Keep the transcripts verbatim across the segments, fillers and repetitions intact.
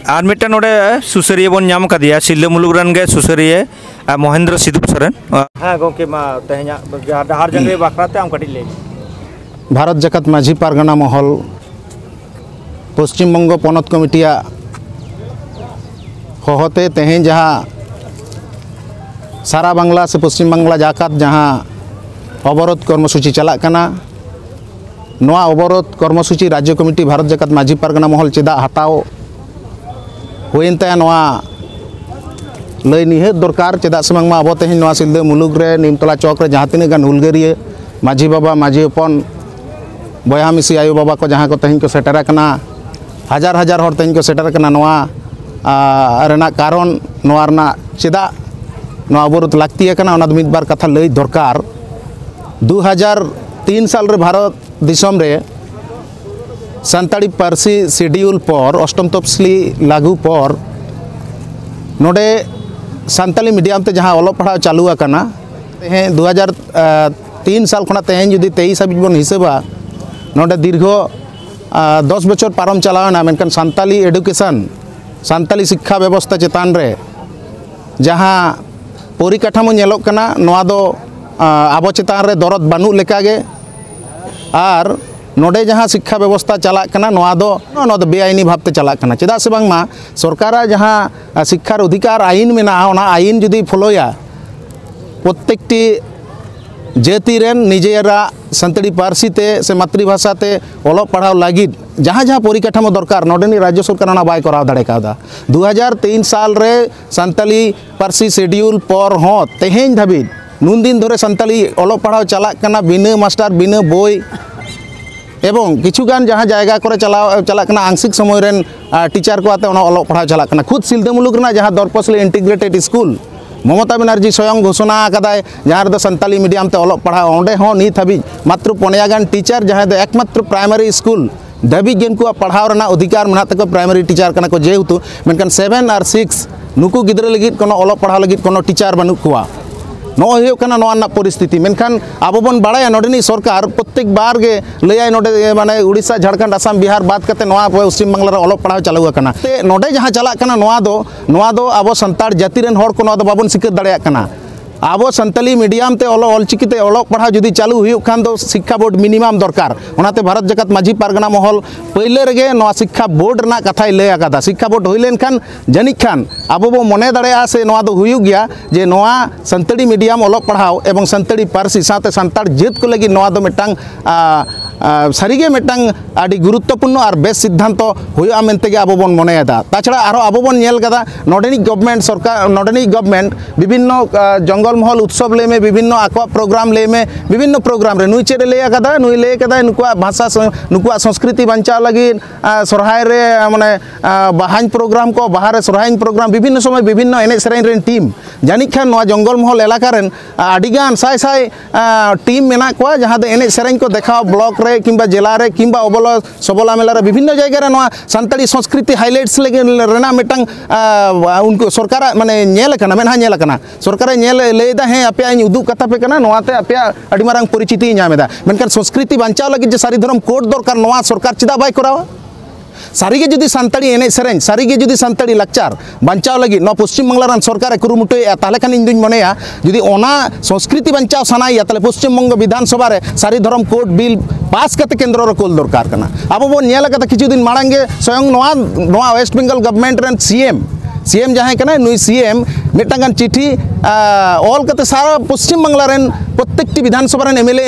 ᱟᱨ ᱢᱤᱫᱴᱮᱱ ᱱᱚᱰᱮ ᱥᱩᱥᱟᱹᱨᱤᱭᱟᱹ ᱵᱚᱱ ᱧᱟᱢ ᱠᱟᱫᱮᱭᱟ, ᱥᱤᱞᱫᱟᱹ ᱢᱩᱞᱩᱠ ᱨᱮᱱ ᱜᱮ ᱥᱩᱥᱟᱹᱨᱤᱭᱟᱹ, ᱟᱨ ᱢᱚᱦᱮᱱᱫᱨᱚ ᱥᱤᱫᱩᱯ ᱥᱚᱨᱮᱱ᱾ ᱦᱮᱸ ᱜᱚᱢᱠᱮ, ᱢᱟ ᱛᱮᱦᱮᱧᱟᱜ ᱰᱟᱦᱟᱨ ᱡᱟᱸᱜᱮ ᱵᱟᱠᱷᱨᱟ ᱛᱮ ᱟᱢ ᱠᱟᱹᱴᱤᱡ ᱞᱟᱹᱭ ᱢᱮ᱾ ᱵᱷᱟᱨᱚᱛ ᱡᱟᱠᱟᱛ ᱢᱟᱹᱡᱷᱤ ᱯᱟᱨᱜᱟᱱᱟ ᱢᱚᱦᱚᱞ, ᱯᱚᱥᱪᱤᱢ ᱵᱚᱝᱜᱚ ᱯᱚᱱᱚᱛ ᱠᱚᱢᱤᱴᱤᱭᱟᱜ ᱦᱚᱦᱚᱛᱮ ᱛᱮᱦᱮᱧ ᱡᱟᱦᱟᱸ ᱥᱟᱨᱟ ᱵᱟᱝᱞᱟ ᱥᱮ ᱯᱚᱥᱪᱤᱢ ᱵᱟᱝᱞᱟ ᱡᱟᱠᱟᱛ ᱡᱟᱦᱟᱸ ᱚᱵᱚᱨᱳᱫᱷ ᱠᱚᱨᱢᱚᱥᱩᱪᱤ ᱪᱟᱞᱟᱜ ᱠᱟᱱᱟ, ᱱᱚᱣᱟ ᱚᱵᱚᱨᱳᱫᱷ ᱠᱚᱨᱢᱚᱥᱩᱪᱤ ᱨᱟᱡᱽᱡᱚ ᱠᱚᱢᱤᱴᱤ ᱵᱷᱟᱨᱚᱛ ᱡᱟᱠᱟᱛ ᱢᱟᱹᱡᱷᱤ ᱯᱟᱨᱜᱟᱱᱟ ᱢᱚᱦᱚᱞ ᱪᱮᱫᱟᱜ ᱦᱟᱛᱟᱣ ᱦᱩᱭᱮᱱ ᱛᱟᱭᱟ, ᱱᱚᱣᱟ ᱞᱟᱹᱭ ᱱᱤᱦᱟᱹᱛ ᱫᱚᱨᱠᱟᱨ᱾ ᱪᱮᱫᱟᱜ ᱥᱮ ᱵᱟᱝᱢᱟ ᱟᱵᱚ ᱛᱮᱦᱮᱧ ᱱᱚᱣᱟ ᱥᱤᱞᱫᱟᱹ ᱢᱩᱞᱩᱠ ᱨᱮ ᱱᱤᱢᱛᱚᱞᱟ ᱪᱚᱠ ᱨᱮ ᱡᱟᱦᱟᱸ ᱛᱤᱱᱟᱹᱜ ᱜᱟᱱ ᱦᱩᱞᱜᱟᱹᱨᱤᱭᱟᱹ, ᱢᱟᱹᱡᱷᱤ ᱵᱟᱵᱟ, ᱢᱟᱹᱡᱷᱤ ᱦᱚᱯᱚᱱ, ᱵᱚᱭᱦᱟ ᱢᱤᱥᱤ, ᱟᱭᱳ ᱵᱟᱵᱟ ᱠᱚ ᱡᱟᱦᱟᱸ ᱠᱚ ᱛᱮᱦᱮᱧ ᱠᱚ ᱥᱮᱴᱮᱨ ᱟᱠᱟᱱᱟ, ᱦᱟᱡᱟᱨ ᱦᱟᱡᱟᱨ ᱦᱚᱲ ᱛᱮᱦᱮᱧ ᱠᱚ ᱥᱮᱴᱮᱨ ᱟᱠᱟᱱᱟ, ᱱᱚᱣᱟ ᱟ, ᱨᱮᱱᱟᱜ ᱠᱟᱨᱚᱱ, ᱱᱚᱣᱟ ᱨᱮᱱᱟᱜ ᱪᱮᱫᱟᱜ ᱱᱚᱣᱟ ᱚᱵᱚᱨᱳᱫᱷ ᱞᱟᱹᱠᱛᱤ ᱟᱠᱟᱱᱟ, ᱚᱱᱟ ᱫᱚ ᱢᱤᱫ ᱵᱟᱨ ᱠᱟᱛᱷᱟ ᱞᱟᱹᱭ ᱫᱚᱨᱠᱟᱨ᱾ ᱫᱩ ᱦᱟᱡᱟᱨ ᱛᱤᱱ ᱥᱟᱞ ᱨᱮ ᱵᱷᱟᱨᱚᱛ ᱫᱤᱥᱚᱢ ᱨᱮ ᱥᱟᱱᱛᱟᱲᱤ ᱯᱟᱹᱨᱥᱤ ᱥᱤᱰᱤᱭᱩᱞ ᱯᱚᱨ, ᱚᱥᱴᱚᱢ ᱛᱚᱯᱥᱤᱞᱤ ᱞᱟᱹᱜᱩ ᱯᱚᱨ, ᱱᱚᱰᱮ ᱥᱟᱱᱛᱟᱲᱤ ᱢᱤᱰᱤᱭᱟᱢ ᱛᱮ ᱡᱟᱦᱟᱸ ᱚᱞᱚᱜ ᱯᱟᱲᱦᱟᱣ ᱪᱟᱹᱞᱩ ᱟᱠᱟᱱᱟ, ᱛᱮᱦᱮᱧ ᱫᱩ ᱦᱟᱡᱟᱨ ᱛᱤᱱ ᱥᱟᱞ ᱠᱷᱚᱱᱟᱜ ᱛᱮᱦᱮᱧ ᱡᱩᱫᱤ ᱛᱮᱭᱤᱥ ᱦᱟᱹᱵᱤᱡ ᱵᱚᱱ ᱦᱤᱥᱟᱹᱵᱟ, ᱱᱚᱰᱮ ᱫᱤᱨᱜᱷᱚ ᱟ, ᱫᱚᱥ ᱵᱚᱪᱷᱚᱨ ᱯᱟᱨᱚᱢ ᱪᱟᱞᱟᱣᱮᱱᱟ, ᱢᱮᱱᱠᱷᱟᱱ ᱥᱟᱱᱛᱟᱞᱤ ᱮᱰᱩᱠᱮᱥᱚᱱ, ᱥᱟᱱᱛᱟᱞᱤ ᱥᱤᱠᱠᱷᱟ ᱵᱮᱵᱚᱥᱛᱷᱟ ᱪᱮᱛᱟᱱ ᱨᱮ ᱡᱟᱦᱟᱸ ᱯᱚᱨᱤᱠᱟᱴᱷᱟᱢᱳ ᱧᱮᱞᱚᱜ ᱠᱟᱱᱟ, ᱱᱚᱣᱟ ᱫᱚ, ᱟ, ᱟᱵᱚ ᱪᱮᱛᱟᱱ ᱨᱮ ᱫᱚᱨᱚᱫ ᱵᱟᱹᱱᱩᱜ ᱞᱮᱠᱟᱜᱮ᱾ ᱟᱨ ᱱᱚᱰᱮ ᱡᱟᱦᱟᱸ ᱥᱤᱠᱠᱷᱟ ᱵᱮᱵᱚᱥᱛᱷᱟ ᱪᱟᱞᱟᱜ ᱠᱟᱱᱟ, ᱱᱚᱣᱟ ᱫᱚ, ᱱᱚᱣᱟ ᱫᱚ ᱵᱮᱟᱭᱤᱱᱤ ᱵᱷᱟᱵᱽᱛᱮ ᱪᱟᱞᱟᱜ ᱠᱟᱱᱟ᱾ ᱪᱮᱫᱟᱜ ᱥᱮ ᱵᱟᱝᱢᱟ ᱥᱚᱨᱠᱟᱨᱟᱜ ᱡᱟᱦᱟᱸ, ᱟ, ᱥᱤᱠᱠᱷᱟᱨ ᱚᱫᱷᱤᱠᱟᱨ ᱟᱭᱤᱱ ᱢᱮᱱᱟᱜᱼᱟ, ᱚᱱᱟ ᱟᱭᱤᱱ ᱡᱩᱫᱤ ᱯᱷᱚᱞᱳᱭᱟ, ᱯᱨᱚᱛᱮᱠᱴᱤ ᱡᱟᱹᱛᱤ ᱨᱮᱱ ᱱᱤᱡᱮᱨᱟᱜ ᱥᱟᱱᱛᱟᱲᱤ ᱯᱟᱹᱨᱥᱤ ᱛᱮ ᱥᱮ ᱢᱟᱛᱨᱤᱵᱷᱟᱥᱟ ᱛᱮ ᱚᱞᱚᱜ ᱯᱟᱲᱦᱟᱣ ᱞᱟᱹᱜᱤᱫ ᱡᱟᱦᱟᱸ ᱡᱟᱦᱟᱸ ᱯᱚᱨᱤᱠᱟᱴᱷᱟᱢᱳ ᱫᱚᱨᱠᱟᱨ, ᱱᱚᱰᱮᱱᱤᱡ ᱨᱟᱡᱽᱡᱚ ᱥᱚᱨᱠᱟᱨ ᱚᱱᱟ ᱵᱟᱭ ᱠᱚᱨᱟᱣ ᱫᱟᱲᱮ ᱠᱟᱣᱫᱟ᱾ ᱫᱩ ᱦᱟᱡᱟᱨ ᱛᱤᱱ ᱥᱟᱞ ᱨᱮ ᱥᱟᱱᱛᱟᱲᱤ ᱯᱟᱹᱨᱥᱤ ᱥᱤᱰᱤᱭᱩᱞ ᱯᱚᱨ ᱦᱚᱸ ᱛᱮᱦᱮᱧ ᱫᱷᱟᱹᱵᱤᱡ ᱱᱩᱱ ᱫᱤᱱ ᱫᱷᱚᱨᱮ ᱥᱟᱱᱛᱟᱲᱤ ᱚᱞᱚᱜ ᱯᱟᱲᱦᱟᱣ ᱪᱟᱞᱟᱜ ᱠᱟᱱᱟ ᱵᱤᱱᱟᱹ ᱢᱟᱥᱴᱟᱨ, ᱵᱤᱱᱟᱹ ᱵᱳᱭ, ᱮᱵᱚᱝ ᱠᱤᱪᱷᱩ ᱜᱟᱱ ᱡᱟᱦᱟᱸ ᱡᱟᱭᱜᱟ ᱠᱚᱨᱮ ᱪᱟᱞᱟᱣ, ᱪᱟᱞᱟᱜ ᱠᱟᱱᱟ, ᱟᱝᱥᱤᱠ ᱥᱚᱢᱚᱭ ᱨᱮᱱ, ᱟ, ᱴᱤᱪᱟᱨ ᱠᱚ ᱟᱛᱮ ᱚᱱᱟ ᱚᱞᱚᱜ ᱯᱟᱲᱦᱟᱣ ᱪᱟᱞᱟᱜ ᱠᱟᱱᱟ᱾ ᱠᱷᱩᱫ ᱥᱤᱞᱫᱟᱹ ᱢᱩᱞᱩᱠ ᱨᱮᱱᱟᱜ ᱡᱟᱦᱟᱸ ᱫᱚᱨᱯᱚᱥᱞᱤ ᱤᱱᱴᱤᱜᱨᱮᱴᱮᱰ ᱥᱠᱩᱞ, ᱢᱚᱢᱚᱛᱟ ᱵᱮᱱᱟᱨᱡᱤ ᱥᱚᱭᱚᱝ ᱜᱷᱳᱥᱚᱱᱟ ᱟᱠᱟᱫᱟᱭ, ᱡᱟᱦᱟᱸ ᱨᱮᱫᱚ ᱥᱟᱱᱛᱟᱞᱤ ᱢᱤᱰᱤᱭᱟᱢ ᱛᱮ ᱚᱞᱚᱜ ᱯᱟᱲᱦᱟᱣ, ᱚᱸᱰᱮ ᱦᱚᱸ ᱱᱤᱛ ᱦᱟᱹᱵᱤᱡ ᱢᱟᱛᱨᱚ ᱯᱩᱱᱭᱟ ᱜᱟᱱ ᱴᱤᱪᱟᱨ, ᱡᱟᱦᱟᱸᱭ ᱫᱚ ᱮᱠᱢᱟᱛᱨᱚ ᱯᱨᱟᱭᱢᱟᱨᱤ ᱥᱠᱩᱞ ᱫᱷᱟᱹᱵᱤᱡ ᱜᱮ ᱩᱱᱠᱩᱣᱟᱜ ᱯᱟᱲᱦᱟᱣ ᱨᱮᱱᱟᱜ ᱚᱫᱷᱤᱠᱟᱨ ᱢᱮᱱᱟᱜ ᱛᱟᱠᱚᱣᱟ, ᱯᱨᱟᱭᱢᱟᱨᱤ ᱴᱤᱪᱟᱨ ᱠᱟᱱᱟ ᱠᱚ, ᱡᱮᱦᱮᱛᱩ, ᱢᱮᱱᱠᱷᱟᱱ ᱥᱮᱵᱷᱮᱱ ᱟᱨ ᱥᱤᱠᱥ ᱱᱩᱠᱩ ᱜᱤᱫᱽᱨᱟᱹ ᱞᱟᱹᱜᱤᱫ ᱠᱳᱱᱳ ᱚᱞᱚᱜ ᱯᱟᱲᱦᱟᱣ ᱞᱟᱹᱜᱤᱫ ᱠᱳᱱᱳ ᱴᱤᱪᱟᱨ ᱵᱟᱹᱱᱩᱜ ᱠᱚᱣᱟ᱾ ᱱᱚᱜᱼᱚᱭ ᱦᱩᱭᱩᱜ ᱠᱟᱱᱟ ᱱᱚᱣᱟ ᱨᱮᱱᱟᱜ ᱯᱚᱨᱤᱥᱛᱷᱤᱛᱤ᱾ ᱢᱮᱱᱠᱷᱟᱱ ᱟᱵᱚ ᱵᱚᱱ ᱵᱟᱲᱟᱭᱟ, ᱱᱚᱰᱮᱱᱤᱡ ᱥᱚᱨᱠᱟᱨ ᱯᱨᱚᱛᱮᱠ ᱵᱟᱨ ᱜᱮ ᱞᱟᱹᱭᱟᱭ, ᱱᱚᱰᱮ, ᱮ, ᱢᱟᱱᱮ, ᱩᱲᱤᱥᱥᱟ, ᱡᱷᱟᱲᱠᱷᱚᱸᱰ, ᱟᱥᱟᱢ, ᱵᱤᱦᱟᱨ ᱵᱟᱫ ᱠᱟᱛᱮ ᱱᱚᱣᱟ ᱯᱚᱥᱪᱤᱢ ᱵᱟᱝᱞᱟ ᱨᱮ ᱚᱞᱚᱜ ᱯᱟᱲᱦᱟᱣ ᱪᱟᱹᱞᱩ ᱟᱠᱟᱱᱟ᱾ ᱛᱮ ᱱᱚᱰᱮ ᱡᱟᱦᱟᱸ ᱪᱟᱞᱟᱜ ᱠᱟᱱᱟ, ᱱᱚᱣᱟ ᱫᱚ, ᱱᱚᱣᱟ ᱫᱚ ᱟᱵᱚ ᱥᱟᱱᱛᱟᱲ ᱡᱟᱹᱛᱤ ᱨᱮᱱ ᱦᱚᱲ ᱠᱚ ᱱᱚᱣᱟ ᱫᱚ ᱵᱟᱵᱚᱱ ᱥᱤᱠᱟᱹᱨ ᱫᱟᱲᱮᱭᱟᱜ ᱠᱟᱱᱟ᱾ ᱟᱵᱚ ᱥᱟᱱᱛᱟᱞᱤ medium ᱛᱮ ᱚᱞᱚᱜ, ᱚᱞᱪᱤᱠᱤ ᱛᱮ ᱚᱞᱚᱜ ᱯᱟᱲᱦᱟᱣ ᱡᱩᱫᱤ ᱪᱟᱹᱞᱩ ᱦᱩᱭᱩᱜ ᱠᱷᱟᱱ ᱫᱚ ᱥᱤᱠᱠᱷᱟ ᱵᱳᱨᱰ minimum ᱫᱚᱨᱠᱟᱨ᱾ ᱚᱱᱟᱛᱮ ᱵᱷᱟᱨᱚᱛ ᱡᱟᱠᱟᱛ ᱢᱟᱹᱡᱷᱤ ᱯᱟᱨᱜᱟᱱᱟ ᱢᱚᱦᱚᱞ ᱯᱟᱹᱭᱞᱟᱹ ᱨᱮᱜᱮ ᱱᱚᱣᱟ ᱥᱤᱠᱠᱷᱟ ᱵᱳᱨᱰ ᱨᱮᱱᱟᱜ ᱠᱟᱛᱷᱟᱭ ᱞᱟᱹᱭ ᱟᱠᱟᱫᱟ᱾ ᱥᱤᱠᱠᱷᱟ ᱵᱳᱨᱰ ᱦᱩᱭ ᱞᱮᱱᱠᱷᱟᱱ ᱡᱟᱹᱱᱤᱡ ᱠᱷᱟᱱ ᱟᱵᱚ ᱵᱚ ᱢᱚᱱᱮ ᱫᱟᱲᱮᱭᱟᱜᱼᱟ ᱥᱮ ᱱᱚᱣᱟ ᱫᱚ ᱦᱩᱭᱩᱜ ᱜᱮᱭᱟ ᱡᱮ ᱱᱚᱣᱟ ᱥᱟᱱᱛᱟᱲᱤ medium ᱚᱞᱚᱜ ᱯᱟᱲᱦᱟᱣ ᱮᱵᱚᱝ ᱥᱟᱱᱛᱟᱲᱤ ᱯᱟᱹᱨᱥᱤ ᱥᱟᱶᱛᱮ ᱥᱟᱱᱛᱟᱲ ᱡᱟᱹᱛ ᱠᱚ ᱞᱟᱹᱜᱤᱫ ᱱᱚᱣᱟ ᱫᱚ ᱢᱤᱫᱴᱟᱝ, ᱟ, ᱟ, ᱥᱟᱹᱨᱤᱜᱮ ᱢᱤᱫᱴᱟᱝ ᱟᱹᱰᱤ ᱜᱩᱨᱩᱛᱛᱚᱯᱩᱨᱱᱚ ᱟᱨ ᱵᱮᱥ ᱥᱤᱫᱽᱫᱷᱟᱱᱛᱚ ᱦᱩᱭᱩᱜᱼᱟ ᱢᱮᱱᱛᱮ ᱜᱮ ᱟᱵᱚ ᱵᱚᱱ ᱢᱚᱱᱮᱭᱮᱫᱟ᱾ ᱛᱟᱪᱷᱟᱲᱟ ᱟᱨᱦᱚᱸ ᱟᱵᱚ ᱵᱚᱱ ᱧᱮᱞ ᱠᱟᱫᱟ, ᱱᱚᱰᱮᱱᱤᱡ government ᱥᱚᱨᱠᱟᱨ, ᱱᱚᱰᱮᱱᱤᱡ government ᱵᱤᱵᱷᱤᱱᱱᱚ, ᱟ, ᱡᱚᱝᱜᱚᱞ ᱢᱚᱦᱚᱞ ᱩᱛᱥᱚᱵ ᱞᱟᱹᱭ ᱢᱮ, ᱵᱤᱵᱷᱤᱱᱱᱚ ᱟᱠᱚᱣᱟᱜ program ᱞᱟᱹᱭ ᱢᱮ, ᱵᱤᱵᱷᱤᱱᱱᱚ program ᱨᱮ ᱱᱩᱭ ᱪᱮᱫ ᱮ ᱞᱟᱹᱭ ᱟᱠᱟᱫᱟ? ᱱᱩᱭ ᱞᱟᱹᱭ ᱟᱠᱟᱫᱟᱭ ᱱᱩᱠᱩᱣᱟᱜ ᱵᱷᱟᱥᱟ ᱥᱚ-, ᱱᱩᱠᱩᱣᱟᱜ ᱥᱚᱸᱥᱠᱨᱤᱛᱤ ᱵᱟᱧᱪᱟᱣ ᱞᱟᱹᱜᱤᱫ, ᱟ, ᱥᱚᱨᱦᱟᱭ ᱨᱮ, ᱟ, ᱢᱟᱱᱮ, ᱟ, ᱵᱟᱦᱟᱧ program ᱠᱚ, ᱵᱟᱦᱟ ᱨᱮ ᱥᱚᱨᱦᱟᱭᱤᱧ program, ᱵᱤᱵᱷᱤᱱᱱᱚ ᱥᱚᱢᱚᱭ ᱵᱤᱵᱷᱤᱱᱱᱚ ᱮᱱᱮᱡ ᱥᱮᱨᱮᱧ ᱨᱮᱱ team᱾ ᱡᱟᱹᱱᱤᱡ ᱠᱷᱟᱱ ᱱᱚᱣᱟ ᱡᱚᱝᱜᱚᱞ ᱢᱚᱦᱚᱞ ᱮᱞᱟᱠᱟ ᱨᱮᱱ, ᱟ, ᱟᱹᱰᱤᱜᱟᱱ ᱥᱟᱭ ᱥᱟᱭ, ᱟ, team ᱢᱮᱱᱟᱜ ᱠᱚᱣᱟ, ᱡᱟᱦᱟᱸ ᱫᱚ ᱮᱱᱮᱡ ᱥᱮᱨᱮᱧ ᱠᱚ ᱫᱮᱠᱷᱟᱣ, block ᱨᱮ ᱠᱤᱝᱵᱟ ᱡᱮᱞᱟ ᱨᱮ ᱠᱤᱝᱵᱟ ᱚᱵᱚᱞᱟ ᱥᱚᱵᱚᱞᱟ ᱢᱮᱞᱟ ᱨᱮ ᱵᱤᱵᱷᱤᱱᱱᱚ ᱡᱟᱭᱜᱟ ᱨᱮ ᱱᱚᱣᱟ ᱥᱟᱱᱛᱟᱲᱤ ᱥᱚᱸᱥᱠᱨᱤᱛᱤ highlights ᱞᱟᱹᱜᱤᱫ ᱨᱮᱱᱟᱜ ᱢᱤᱫᱴᱟᱝ, ᱟ, ᱩᱱᱠᱩ ᱥᱚᱨᱠᱟᱨᱟᱜ ᱢᱟᱱᱮ ᱧᱮᱞ ᱟᱠᱟᱱᱟ, ᱢᱮᱫᱦᱟ ᱧᱮᱞ ᱟᱠᱟᱱᱟ᱾ ᱥᱚᱨᱠᱟᱨᱮ ᱧᱮᱞ ᱞᱟᱹᱭ ᱮᱫᱟ, "ᱦᱮᱸ, ᱟᱯᱮᱭᱟᱜ ᱤᱧ ᱩᱫᱩᱜ ᱠᱟᱛᱟ ᱯᱮ ᱠᱟᱱᱟ, ᱱᱚᱣᱟᱛᱮ ᱟᱯᱮᱭᱟᱜ ᱟᱹᱰᱤ ᱢᱟᱨᱟᱝ ᱯᱚᱨᱤᱪᱤᱛᱤᱭ ᱧᱟᱢ ᱮᱫᱟ᱾" ᱢᱮᱱᱠᱷᱟᱱ ᱥᱚᱸᱥᱠᱨᱤᱛᱤ ᱵᱟᱧᱪᱟᱣ ᱞᱟᱹᱜᱤᱫ ᱡᱮ ᱥᱟᱹᱨᱤ ᱫᱷᱚᱨᱚᱢ code ᱫᱚᱨᱠᱟᱨ, ᱱᱚᱣᱟ ᱥᱚᱨᱠᱟᱨ ᱪᱮᱫᱟᱜ ᱵᱟᱭ ᱠᱚᱨᱟᱣᱟ? ᱥᱟᱹᱨᱤᱜᱮ ᱡᱩᱫᱤ ᱥᱟᱱᱛᱟᱲᱤ ᱮᱱᱮᱡ ᱥᱮᱨᱮᱧ, ᱥᱟᱹᱨᱤᱜᱮ ᱡᱩᱫᱤ ᱥᱟᱱᱛᱟᱲᱤ ᱞᱟᱠᱪᱟᱨ ᱵᱟᱧᱪᱟᱣ ᱞᱟᱹᱜᱤᱫ ᱱᱚᱣᱟ ᱯᱚᱥᱪᱤᱢ ᱵᱟᱝᱞᱟ ᱨᱮᱱ ᱥᱚᱨᱠᱟᱨᱮ ᱠᱩᱨᱩᱢᱩᱴᱩᱭᱮᱫᱼᱟ, ᱛᱟᱦᱚᱞᱮ ᱠᱷᱟᱱ ᱤᱧ ᱫᱩᱧ ᱢᱚᱱᱮᱭᱟ, ᱡᱩᱫᱤ ᱚᱱᱟ ᱥᱚᱸᱥᱠᱨᱤᱛᱤ ᱵᱟᱧᱪᱟᱣ ᱥᱟᱱᱟᱭᱮᱭᱟ, ᱛᱟᱦᱚᱞᱮ ᱯᱚᱥᱪᱤᱢ ᱵᱚᱝᱜᱚ ᱵᱤᱫᱷᱟᱱ ᱥᱚᱵᱷᱟ ᱨᱮ ᱥᱟᱹᱨᱤ ᱫᱷᱚᱨᱚᱢ code bill pass ᱠᱟᱛᱮ ᱠᱮᱱᱫᱨᱚ ᱨᱮ ᱠᱳᱞ ᱫᱚᱨᱠᱟᱨ ᱠᱟᱱᱟ᱾ ᱟᱵᱚ ᱵᱚᱱ ᱧᱮᱞ ᱟᱠᱟᱫᱟ ᱠᱤᱪᱷᱩ ᱫᱤᱱ ᱢᱟᱲᱟᱝ ᱜᱮ, ᱥᱚᱭᱚᱝ ᱱᱚᱣᱟ, ᱱᱚᱣᱟ West Bengal government ᱨᱮᱱ CM, CM ᱡᱟᱦᱟᱸᱭ ᱠᱟᱱᱟᱭ, ᱱᱩᱭ CM ᱢᱤᱫᱴᱟᱝ ᱜᱟᱱ ᱪᱤᱴᱷᱤ, ᱟ, ᱚᱞ ᱠᱟᱛᱮ ᱥᱟᱨᱟ ᱯᱚᱥᱪᱤᱢ ᱵᱟᱝᱞᱟ ᱨᱮᱱ ᱯᱨᱚᱛᱮᱠᱴᱤ ᱵᱤᱫᱷᱟᱱ ᱥᱚᱵᱷᱟ ᱨᱮᱱ MLA,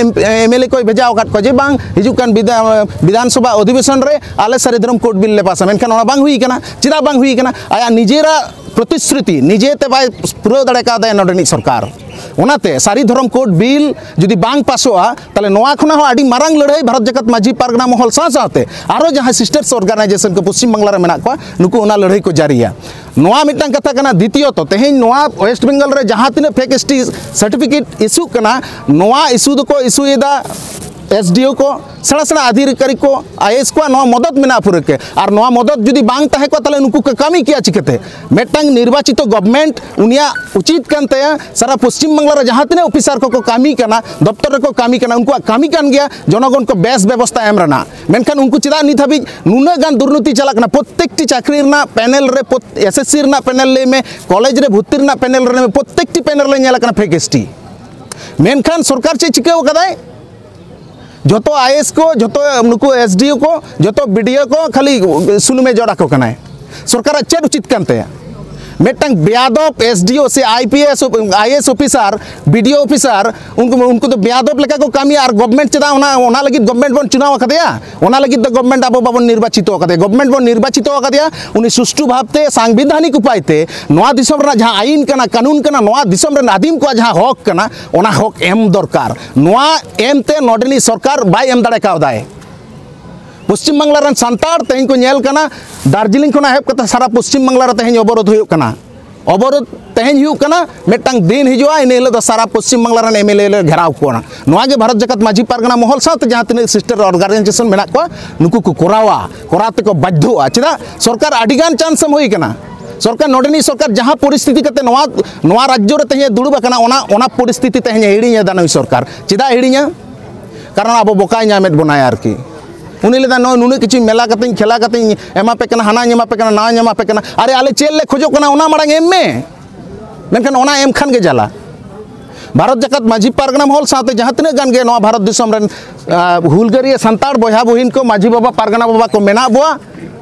MLA ᱠᱚᱭ ᱵᱷᱮᱡᱟ ᱟᱠᱟᱫ ᱠᱚᱣᱟ ᱡᱮ ᱵᱟᱝ, ᱦᱤᱡᱩᱜ ᱠᱟᱱ ᱵᱤᱫᱷᱟ-, ᱵᱤᱫᱷᱟᱱ ᱥᱚᱵᱷᱟ ᱚᱫᱷᱤᱵᱮᱥᱚᱱ ᱨᱮ ᱟᱞᱮ ᱥᱟᱹᱨᱤ ᱫᱷᱚᱨᱚᱢ code bill ᱞᱮ ᱯᱟᱥᱟ᱾ ᱢᱮᱱᱠᱷᱟᱱ ᱚᱱᱟ ᱵᱟᱝ ᱦᱩᱭ ᱠᱟᱱᱟ᱾ ᱪᱮᱫᱟᱜ ᱵᱟᱝ ᱦᱩᱭ ᱠᱟᱱᱟ? ᱟᱭᱟᱜ ᱱᱤᱡᱮᱨᱟᱜ ᱯᱨᱚᱛᱤᱥᱨᱩᱛᱤ ᱱᱤᱡᱮ ᱛᱮ ᱵᱟᱭ ᱯᱩᱨᱟᱹᱣ ᱫᱟᱲᱮ ᱠᱟᱣᱫᱟᱭ ᱱᱚᱰᱮᱱᱤᱡ ᱥᱚᱨᱠᱟᱨ᱾ ᱚᱱᱟᱛᱮ ᱥᱟᱹᱨᱤ ᱫᱷᱚᱨᱚᱢ code bill ᱡᱩᱫᱤ ᱵᱟᱝ ᱯᱟᱥᱚᱜᱼᱟ, ᱛᱟᱦᱚᱞᱮ ᱱᱚᱣᱟ ᱠᱷᱚᱱᱟᱜ ᱦᱚᱸ ᱟᱹᱰᱤ ᱢᱟᱨᱟᱝ ᱞᱟᱹᱲᱦᱟᱹᱭ ᱵᱷᱟᱨᱚᱛ ᱡᱟᱠᱟᱛ ᱢᱟᱹᱡᱷᱤ ᱯᱟᱨᱜᱟᱱᱟ ᱢᱚᱦᱚᱞ ᱥᱟᱶ ᱥᱟᱶᱛᱮ ᱟᱨᱚ ᱡᱟᱦᱟᱸᱭ sisters organization ᱠᱚ ᱯᱚᱥᱪᱤᱢ ᱵᱟᱝᱞᱟ ᱨᱮ ᱢᱮᱱᱟᱜ ᱠᱚᱣᱟ, ᱱᱩᱠᱩ ᱚᱱᱟ ᱞᱟᱹᱲᱦᱟᱹᱭ ᱠᱚ ᱡᱟᱹᱨᱤᱭᱟ᱾ ᱱᱚᱣᱟ ᱢᱤᱫᱴᱟᱝ ᱠᱟᱛᱷᱟ ᱠᱟᱱᱟ᱾ ᱫᱤᱛᱤᱭᱚᱛᱚ, ᱛᱮᱦᱮᱧ ᱱᱚᱣᱟ West Bengal ᱨᱮ ᱡᱟᱦᱟᱸ ᱛᱤᱱᱟᱹᱜ fake ST certificate issue ᱠᱟᱱᱟ, ᱱᱚᱣᱟ issue ᱫᱚᱠᱚ issue ᱮᱫᱟ ᱮᱥ ᱰᱤ ᱳ ᱠᱚ, ᱥᱮᱬᱟ ᱥᱮᱬᱟ ᱚᱫᱷᱤᱠᱟᱨᱤ ᱠᱚ, ᱟᱭ ᱮ ᱮᱥ ᱠᱚᱣᱟᱜ ᱱᱚᱣᱟ ᱢᱚᱫᱚᱛ ᱢᱮᱱᱟᱜᱼᱟ ᱯᱩᱨᱟᱹ ᱜᱮ᱾ ᱟᱨ ᱱᱚᱣᱟ ᱢᱚᱫᱚᱛ ᱡᱩᱫᱤ ᱵᱟᱝ ᱛᱟᱦᱮᱸ ᱠᱚᱜᱼᱟ, ᱛᱟᱦᱚᱞᱮ ᱱᱩᱠᱩ ᱠᱚ ᱠᱟᱹᱢᱤ ᱠᱮᱭᱟ ᱪᱤᱠᱟᱹᱛᱮ? ᱢᱤᱫᱴᱟᱝ ᱱᱤᱨᱵᱟᱪᱤᱛᱚ ᱜᱚᱵᱷᱢᱮᱱᱴ, ᱩᱱᱤᱭᱟᱜ ᱩᱪᱤᱛ ᱠᱟᱱ ᱛᱟᱭᱟ ᱥᱟᱨᱟ ᱯᱚᱥᱪᱤᱢ ᱵᱟᱝᱞᱟ ᱨᱮ ᱡᱟᱦᱟᱸ ᱛᱤᱱᱟᱹᱜ ᱚᱯᱷᱤᱥᱟᱨ ᱠᱚᱠᱚ ᱠᱟᱹᱢᱤ ᱠᱟᱱᱟ, ᱫᱚᱯᱛᱚᱨ ᱨᱮᱠᱚ ᱠᱟᱹᱢᱤ ᱠᱟᱱᱟ, ᱩᱱᱠᱩᱣᱟᱜ ᱠᱟᱹᱢᱤ ᱠᱟᱱ ᱜᱮᱭᱟ ᱡᱚᱱᱚᱜᱚᱱ ᱠᱚ ᱵᱮᱥ ᱵᱮᱵᱚᱥᱛᱷᱟ ᱮᱢ ᱨᱮᱱᱟᱜ᱾ ᱢᱮᱱᱠᱷᱟᱱ ᱩᱱᱠᱩ ᱪᱮᱫᱟᱜ ᱱᱤᱛ ᱦᱟᱹᱵᱤᱡ ᱱᱩᱱᱟᱹᱜ ᱜᱟᱱ ᱫᱩᱨᱱᱤᱛᱤ ᱪᱟᱞᱟᱜ ᱠᱟᱱᱟ? ᱯᱨᱚᱛᱛᱮᱠᱴᱤ ᱪᱟᱹᱠᱨᱤ ᱨᱮᱱᱟᱜ ᱯᱮᱱᱮᱞ ᱨᱮ, ᱯᱨᱚᱛ-, ᱮᱥ ᱮᱥ ᱥᱤ ᱨᱮᱱᱟᱜ ᱯᱮᱱᱮᱞ ᱞᱟᱹᱭ ᱢᱮ, ᱠᱚᱞᱮᱡᱽ ᱨᱮ ᱵᱷᱚᱨᱛᱤ ᱨᱮᱱᱟᱜ ᱯᱮᱱᱮᱞ ᱨᱮ ᱞᱟᱹᱭ ᱢᱮ, ᱯᱨᱚᱛᱛᱮᱠᱴᱤ ᱯᱮᱱᱮᱞ ᱨᱮ ᱧᱮᱞ ᱟᱠᱟᱱᱟ ᱯᱷᱮᱠ ᱮᱥ ᱴᱤ᱾ ᱢᱮᱱᱠᱷᱟᱱ ᱥᱚᱨᱠᱟᱨ ᱪᱮᱫ ᱪᱤᱠᱟᱹᱣ ᱠᱟᱫᱟᱭ? ᱡᱷᱚᱛᱚ ᱟᱭ ᱮ ᱮᱥ ᱠᱚ, ᱡᱷᱚᱛᱚ ᱱᱩᱠᱩ ᱮᱥ ᱰᱤ ᱳ ᱠᱚ, ᱡᱷᱚᱛᱚ ᱵᱤ ᱰᱤ ᱳ ᱠᱚ ᱠᱷᱟᱹᱞᱤ ᱥᱩᱱᱩᱢᱮ ᱡᱚᱲ ᱟᱠᱚ ᱠᱟᱱᱟᱭ᱾ ᱥᱚᱨᱠᱟᱨᱟᱜ ᱪᱮᱫ ᱩᱪᱤᱛ ᱠᱟᱱ ᱛᱟᱭᱟ? ᱢᱤᱫᱴᱟᱝ ᱵᱮᱭᱟᱫᱚᱵ ᱮᱥ ᱰᱤ ᱳ ᱥᱮ I P S, I A S officer, B D O officer, ᱩᱱᱠᱩ, ᱩᱱᱠᱩ ᱫᱚ ᱵᱮᱭᱟᱫᱚᱵ ᱞᱮᱠᱟ ᱠᱚ ᱠᱟᱹᱢᱤᱭᱟ᱾ ᱟᱨ ᱜᱚᱵᱷᱢᱮᱱᱴ ᱪᱮᱫᱟᱜ ᱚᱱᱟ, ᱚᱱᱟ ᱞᱟᱹᱜᱤᱫ ᱜᱚᱵᱷᱢᱮᱱᱴ ᱵᱚᱱ ᱪᱩᱱᱟᱣ ᱟᱠᱟᱫᱮᱭᱟ? ᱚᱱᱟ ᱞᱟᱹᱜᱤᱫ ᱫᱚ ᱜᱚᱵᱷᱢᱮᱱᱴ ᱟᱵᱚ ᱵᱟᱵᱚᱱ ᱱᱤᱨᱵᱟᱪᱤᱛᱚ ᱟᱠᱟᱫᱮᱭᱟ᱾ ᱜᱚᱵᱷᱢᱮᱱᱴ ᱵᱚᱱ ᱱᱤᱨᱵᱟᱪᱤᱛᱚ ᱟᱠᱟᱫᱮᱭᱟ, ᱩᱱᱤ ᱥᱩᱥᱴᱷᱩ ᱵᱷᱟᱵᱽᱛᱮ ᱥᱟᱝᱵᱤᱫᱷᱟᱱᱤᱠ ᱩᱯᱟᱭ ᱛᱮ ᱱᱚᱣᱟ ᱫᱤᱥᱚᱢ ᱨᱮᱱᱟᱜ ᱡᱟᱦᱟᱸ ᱟᱭᱤᱱ ᱠᱟᱱᱟ, ᱠᱟᱹᱱᱩᱱ ᱠᱟᱱᱟ, ᱱᱚᱣᱟ ᱫᱤᱥᱚᱢ ᱨᱮᱱ ᱟᱹᱫᱤᱢ ᱠᱚᱣᱟᱜ ᱡᱟᱦᱟᱸ ᱦᱚᱠ ᱠᱟᱱᱟ, ᱚᱱᱟ ᱦᱚᱠ ᱮᱢ ᱫᱚᱨᱠᱟᱨ᱾ ᱱᱚᱣᱟ ᱮᱢᱛᱮ ᱱᱚᱰᱮᱱᱤᱡ ᱥᱚᱨᱠᱟᱨ ᱵᱟᱭ ᱮᱢ ᱫᱟᱲᱮ ᱠᱟᱣᱫᱟᱭ᱾ ᱯᱚᱥᱪᱤᱢ ᱵᱟᱝᱞᱟ ᱨᱮᱱ ᱥᱟᱱᱛᱟᱲ ᱛᱮᱦᱮᱧ ᱠᱚ ᱧᱮᱞ ᱠᱟᱱᱟ, ᱫᱟᱨᱡᱤᱞᱤᱝ ᱠᱷᱚᱱᱟᱜ ᱮᱦᱚᱵ ᱠᱟᱛᱮ ᱥᱟᱨᱟ ᱯᱚᱥᱪᱤᱢ ᱵᱟᱝᱞᱟ ᱨᱮ ᱛᱮᱦᱮᱧ ᱚᱵᱚᱨᱳᱫᱷ ᱦᱩᱭᱩᱜ ᱠᱟᱱᱟ᱾ ᱚᱵᱚᱨᱳᱫᱷ ᱛᱮᱦᱮᱧ ᱦᱩᱭᱩᱜ ᱠᱟᱱᱟ, ᱢᱤᱫᱴᱟᱝ ᱫᱤᱱ ᱦᱤᱡᱩᱜᱼᱟ, ᱤᱱᱟᱹ ᱦᱤᱞᱳᱜ ᱫᱚ ᱥᱟᱨᱟ ᱯᱚᱥᱪᱤᱢ ᱵᱟᱝᱞᱟ ᱨᱮᱱ ᱮᱢ ᱮᱞ ᱮ ᱞᱮ ᱜᱷᱮᱨᱟᱣ ᱠᱚᱣᱟ᱾ ᱱᱚᱣᱟ ᱜᱮ ᱵᱷᱟᱨᱚᱛ ᱡᱟᱠᱟᱛ ᱢᱟᱹᱡᱷᱤ ᱯᱟᱨᱜᱟᱱᱟ ᱢᱚᱦᱚᱞ ᱥᱟᱶᱛᱮ ᱡᱟᱦᱟᱸ ᱛᱤᱱᱟᱹᱜ ᱥᱤᱥᱴᱟᱨ ᱚᱨᱜᱟᱱᱟᱭᱡᱮᱥᱚᱱ ᱢᱮᱱᱟᱜ ᱠᱚᱣᱟ, ᱱᱩᱠᱩ ᱠᱚ ᱠᱚᱨᱟᱣᱟ, ᱠᱚᱨᱟᱣ ᱛᱮᱠᱚ ᱵᱟᱫᱽᱫᱷᱚᱜᱼᱟ᱾ ᱪᱮᱫᱟᱜ? ᱥᱚᱨᱠᱟᱨ ᱟᱹᱰᱤᱜᱟᱱ ᱪᱟᱱᱥ ᱮᱢ ᱦᱩᱭ ᱠᱟᱱᱟ᱾ ᱥᱚᱨᱠᱟᱨ, ᱱᱚᱰᱮᱱᱤᱡ ᱥᱚᱨᱠᱟᱨ ᱡᱟᱦᱟᱸ ᱯᱚᱨᱤᱥᱛᱷᱤᱛᱤ ᱠᱟᱛᱮ ᱱᱚᱣᱟ, ᱱᱚᱣᱟ ᱨᱟᱡᱽᱡᱚ ᱨᱮ ᱛᱮᱦᱮᱧ ᱮ ᱫᱩᱲᱩᱵ ᱟᱠᱟᱱᱟ, ᱚᱱᱟ, ᱚᱱᱟ ᱯᱚᱨᱤᱥᱛᱷᱤᱛᱤ ᱛᱮᱦᱮᱧ ᱮ ᱦᱤᱲᱤᱧ ᱮᱫᱟ ᱱᱩᱭ ᱥᱚᱨᱠᱟᱨ᱾ ᱪᱮᱫᱟᱜ ᱮ ᱦᱤᱲᱤᱧᱟ? ᱠᱟᱨᱚᱱ ᱟᱵᱚ ᱵᱚᱠᱟᱭ ᱧᱟᱢᱮᱫ ᱵᱚᱱᱟᱭ ᱟᱨᱠᱤ᱾ ᱩᱱᱤ ᱞᱟᱹᱭᱫᱟ, "ᱱᱚᱜᱼᱚᱭ ᱱᱩᱱᱟᱹᱜ ᱠᱤᱪᱷᱩᱧ ᱢᱮᱞᱟ ᱠᱟᱛᱮᱧ, ᱠᱷᱮᱞᱟ ᱠᱟᱛᱮᱧ ᱮᱢᱟ ᱯᱮ ᱠᱟᱱᱟ, ᱦᱟᱱᱟᱧ ᱮᱢᱟ ᱯᱮ ᱠᱟᱱᱟ, ᱱᱟᱣᱟᱧ ᱮᱢᱟ ᱯᱮ ᱠᱟᱱᱟ᱾" ᱟᱨᱮ, ᱟᱞᱮ ᱪᱮᱫ ᱞᱮ ᱠᱷᱚᱡᱚᱜ ᱠᱟᱱᱟ, ᱚᱱᱟ ᱢᱟᱲᱟᱝ ᱮᱢ ᱢᱮ᱾ ᱢᱮᱱᱠᱷᱟᱱ ᱚᱱᱟ ᱮᱢ ᱠᱷᱟᱱ ᱜᱮ ᱡᱟᱞᱟ᱾ ᱵᱷᱟᱨᱚᱛ ᱡᱟᱠᱟᱛ ᱢᱟᱹᱡᱷᱤ ᱯᱟᱨᱜᱟᱱᱟ ᱢᱚᱦᱚᱞ ᱥᱟᱶᱛᱮ ᱡᱟᱦᱟᱸ ᱛᱤᱱᱟᱹᱜ ᱜᱟᱱ ᱜᱮ ᱱᱚᱣᱟ ᱵᱷᱟᱨᱚᱛ ᱫᱤᱥᱚᱢ ᱨᱮᱱ, ᱟ, ᱦᱩᱞᱜᱟᱹᱨᱤᱭᱟᱹ ᱥᱟᱱᱛᱟᱲ ᱵᱚᱭᱦᱟ ᱵᱩᱦᱤᱱ ᱠᱚ, ᱢᱟᱹᱡᱷᱤ ᱵᱟᱵᱟ, ᱯᱟᱨᱜᱟᱱᱟ ᱵᱟᱵᱟ ᱠᱚ ᱢᱮᱱᱟᱜ ᱵᱚᱣᱟ,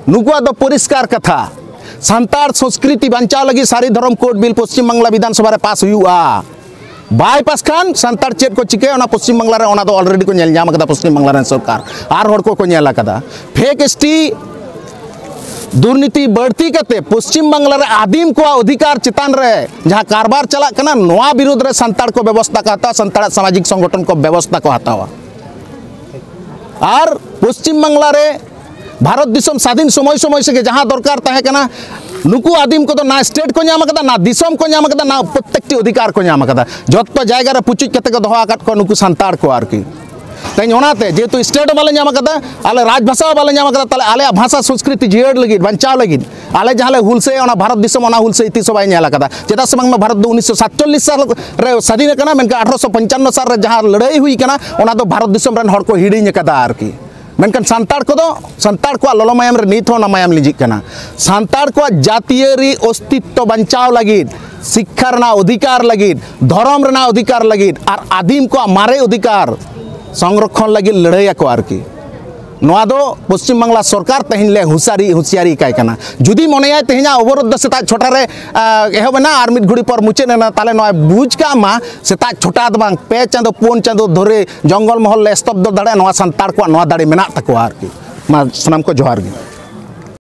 ᱱᱩᱠᱩᱣᱟᱜ ᱫᱚ ᱯᱚᱨᱤᱥᱠᱟᱨ ᱠᱟᱛᱷᱟ, ᱥᱟᱱᱛᱟᱲ ᱥᱚᱸᱥᱠᱨᱤᱛᱤ ᱵᱟᱧᱪᱟᱣ ᱞᱟᱹᱜᱤᱫ ᱥᱟᱹᱨᱤ ᱫᱷᱚᱨᱚᱢ ᱠᱳᱰ ᱵᱤᱞ ᱯᱚᱥᱪᱤᱢ ᱵᱟᱝᱞᱟ ᱵᱤᱫᱷᱟᱱ ᱥᱚᱵᱷᱟ ᱨᱮ ᱯᱟᱥ ᱦᱩᱭᱩᱜᱼᱟ᱾ ᱵᱟᱭ ᱯᱟᱥ ᱠᱷᱟᱱ ᱥᱟᱱᱛᱟᱲ ᱪᱮᱫ ᱠᱚ ᱪᱤᱠᱟᱹᱭᱟ ᱚᱱᱟ ᱯᱚᱥᱪᱤᱢ ᱵᱟᱝᱞᱟ ᱨᱮ, ᱚᱱᱟ ᱫᱚ already ᱠᱚ ᱧᱮᱞ ᱧᱟᱢ ᱟᱠᱟᱫᱟ ᱯᱚᱥᱪᱤᱢ ᱵᱟᱝᱞᱟ ᱨᱮᱱ ᱥᱚᱨᱠᱟᱨ, ᱟᱨ ᱦᱚᱲ ᱠᱚᱠᱚ ᱧᱮᱞ ᱟᱠᱟᱫᱟ᱾ ᱯᱷᱮᱠ ᱮᱥ ᱴᱤ ᱫᱩᱨᱱᱤᱛᱤ ᱵᱟᱹᱲᱛᱤ ᱠᱟᱛᱮ ᱯᱚᱥᱪᱤᱢ ᱵᱟᱝᱞᱟ ᱨᱮ ᱟᱹᱫᱤᱢ ᱠᱚᱣᱟᱜ ᱚᱫᱷᱤᱠᱟᱨ ᱪᱮᱛᱟᱱ ᱨᱮ ᱡᱟᱦᱟᱸ ᱠᱟᱨᱵᱟᱨ ᱪᱟᱞᱟᱜ ᱠᱟᱱᱟ, ᱱᱚᱣᱟ ᱵᱤᱨᱩᱫᱽ ᱨᱮ ᱥᱟᱱᱛᱟᱲ ᱠᱚ ᱵᱮᱵᱚᱥᱛᱷᱟ ᱠᱚ ᱦᱟᱛᱟᱣᱟ, ᱥᱟᱱᱛᱟᱲᱟᱜ ᱥᱟᱢᱟᱡᱤᱠ ᱥᱚᱝᱜᱚᱴᱷᱚᱱ ᱠᱚ ᱵᱮᱵᱚᱥᱛᱷᱟ ᱠᱚ ᱦᱟᱛᱟᱣᱟ᱾ ᱟᱨ ᱯᱚᱥᱪᱤᱢ ᱵᱟᱝᱞᱟ ᱨᱮ ᱵᱷᱟᱨᱚᱛ ᱫᱤᱥᱚᱢ ᱥᱟᱫᱷᱤᱱ ᱥᱚᱢᱚᱭ ᱥᱚᱢᱚᱭ ᱥᱮᱜᱮ ᱡᱟᱦᱟᱸ ᱫᱚᱨᱠᱟᱨ ᱛᱟᱦᱮᱸ ᱠᱟᱱᱟ, ᱱᱩᱠᱩ ᱟᱹᱫᱤᱢ ᱠᱚᱫᱚ ᱱᱟ ᱥᱴᱮᱴ ᱠᱚ ᱧᱟᱢ ᱟᱠᱟᱫᱟ, ᱱᱟ ᱫᱤᱥᱚᱢ ᱠᱚ ᱧᱟᱢ ᱟᱠᱟᱫᱟ, ᱱᱟ ᱯᱨᱚᱛᱮᱠᱴᱤ ᱚᱫᱷᱤᱠᱟᱨ ᱠᱚ ᱧᱟᱢ ᱟᱠᱟᱫᱟ᱾ ᱡᱚᱛᱚ ᱡᱟᱭᱜᱟ ᱨᱮ ᱯᱩᱪᱩᱡ ᱠᱟᱛᱮ ᱠᱚ ᱫᱚᱦᱚ ᱟᱠᱟᱫ ᱠᱚᱣᱟ ᱱᱩᱠᱩ ᱥᱟᱱᱛᱟᱲ ᱠᱚ ᱟᱨᱠᱤ᱾ ᱛᱮᱦᱮᱧ ᱚᱱᱟᱛᱮ ᱡᱮᱦᱮᱛᱩ ᱥᱴᱮᱴ ᱦᱚᱸ ᱵᱟᱞᱮ ᱧᱟᱢ ᱟᱠᱟᱫᱟ, ᱟᱞᱮ ᱨᱟᱡᱽ ᱵᱷᱟᱥᱟ ᱦᱚᱸ ᱵᱟᱞᱮ ᱧᱟᱢ ᱟᱠᱟᱫᱟ, ᱛᱟᱦᱚᱞᱮ ᱟᱞᱮᱭᱟᱜ ᱵᱷᱟᱥᱟ ᱥᱚᱝᱥᱠᱨᱤᱛᱤ ᱡᱤᱭᱟᱹᱲ ᱞᱟᱹᱜᱤᱫ, ᱵᱟᱧᱪᱟᱣ ᱞᱟᱹᱜᱤᱫ ᱟᱞᱮ ᱡᱟᱦᱟᱸ ᱞᱮ ᱦᱩᱞᱥᱟᱹᱭᱟ, ᱚᱱᱟ ᱵᱷᱟᱨᱚᱛ ᱫᱤᱥᱚᱢ ᱚᱱᱟ ᱦᱩᱞᱥᱟᱹᱭ ᱤᱛᱤᱦᱟᱥ ᱦᱚᱸ ᱵᱟᱭ ᱧᱮᱞ ᱟᱠᱟᱫᱟ᱾ ᱪᱮᱫᱟᱜ ᱥᱮ ᱵᱟᱝᱢᱟ ᱵᱷᱟᱨᱚᱛ ᱫᱚ ᱩᱱᱤᱥᱥᱚ ᱥᱟᱛᱪᱚᱞᱞᱤᱥ ᱥᱟᱞ ᱨᱮ ᱥᱟᱹᱫᱷᱤᱱ ᱟᱠᱟᱱᱟ, ᱢᱮᱱᱠᱷᱟᱱ ᱟᱴᱷᱨᱚᱥᱚ ᱯᱚᱧᱪᱟᱱᱱᱚ ᱥᱟᱞ ᱨᱮ ᱡᱟᱦᱟᱸ ᱞᱟᱹᱲᱦᱟᱹᱭ ᱦᱩᱭ ᱟᱠᱟᱱᱟ, ᱚᱱᱟ ᱫᱚ ᱵᱷᱟᱨᱚᱛ ᱫᱤᱥᱚᱢ ᱨᱮᱱ ᱦᱚᱲ ᱠᱚ ᱦᱤᱲᱤᱧ ᱟᱠᱟᱫᱟ ᱟᱨᱠᱤ᱾ ᱢᱮᱱᱠᱷᱟᱱ ᱥᱟᱱᱛᱟᱲ ᱠᱚᱫᱚ, ᱥᱟᱱᱛᱟᱲ ᱠᱚᱣᱟᱜ ᱞᱚᱞᱚ ᱢᱟᱭᱟᱢ ᱨᱮ ᱱᱤᱛ ᱦᱚᱸ ᱚᱱᱟ ᱢᱟᱭᱟᱢ ᱞᱤᱸᱡᱤᱜ ᱠᱟᱱᱟ᱾ ᱥᱟᱱᱛᱟᱲ ᱠᱚᱣᱟᱜ ᱡᱟᱹᱛᱤᱭᱟᱹᱨᱤ ᱚᱥᱛᱤᱛᱛᱚ ᱵᱟᱧᱪᱟᱣ ᱞᱟᱹᱜᱤᱫ, ᱥᱤᱠᱠᱷᱟ ᱨᱮᱱᱟᱜ ᱚᱫᱷᱤᱠᱟᱨ ᱞᱟᱹᱜᱤᱫ, ᱫᱷᱚᱨᱚᱢ ᱨᱮᱱᱟᱜ ᱚᱫᱷᱤᱠᱟᱨ ᱞᱟᱹᱜᱤᱫ ᱟᱨ ᱟᱹᱫᱤᱢ ᱠᱚᱣᱟᱜ ᱢᱟᱨᱮ ᱚᱫᱷᱤᱠᱟᱨ ᱥᱚᱝᱨᱚᱠᱷᱚᱱ ᱞᱟᱹᱜᱤᱫ ᱞᱟᱹᱲᱦᱟᱹᱭ ᱟᱠᱚ ᱟᱨᱠᱤ᱾ ᱱᱚᱣᱟ ᱫᱚ ᱯᱚᱥᱪᱤᱢ ᱵᱟᱝᱞᱟ ᱥᱚᱨᱠᱟᱨ ᱛᱮᱦᱮᱧ ᱞᱮ ᱦᱩᱥᱟᱹᱨᱤ, ᱦᱩᱸᱥᱤᱭᱟᱨᱤ ᱠᱟᱭ ᱠᱟᱱᱟ᱾ ᱡᱩᱫᱤ ᱢᱚᱱᱮᱭᱟᱭ ᱛᱮᱦᱮᱧᱟᱜ ᱚᱵᱚᱨᱳᱫᱷ ᱫᱚ ᱥᱮᱛᱟᱜ ᱪᱷᱚᱴᱟ ᱨᱮ, ᱟ, ᱮᱦᱚᱵ ᱮᱱᱟ ᱟᱨ ᱢᱤᱫ ᱜᱷᱩᱲᱤ ᱯᱚᱨ ᱢᱩᱪᱟᱹᱫ ᱮᱱᱟ, ᱛᱟᱦᱚᱞᱮ ᱱᱚᱣᱟ ᱵᱩᱡᱽ ᱠᱟᱜ ᱢᱟ, ᱥᱮᱛᱟᱜ ᱪᱷᱚᱴᱟ ᱫᱚ ᱵᱟᱝ, ᱯᱮ ᱪᱟᱸᱫᱚ, ᱯᱩᱱ ᱪᱟᱸᱫᱚ ᱫᱷᱚᱨᱮ ᱡᱚᱝᱜᱚᱞ ᱢᱚᱦᱚᱞ ᱞᱮ ᱥᱛᱚᱵᱫᱚ ᱫᱟᱲᱮᱭᱟᱜᱼᱟ᱾ ᱱᱚᱣᱟ ᱥᱟᱱᱛᱟᱲ ᱠᱚᱣᱟᱜ ᱱᱚᱣᱟ ᱫᱟᱲᱮ ᱢᱮᱱᱟᱜ ᱛᱟᱠᱚᱣᱟ ᱟᱨᱠᱤ᱾ ᱢᱟ ᱥᱟᱱᱟᱢ ᱠᱚ ᱡᱚᱦᱟᱨ ᱜᱮ᱾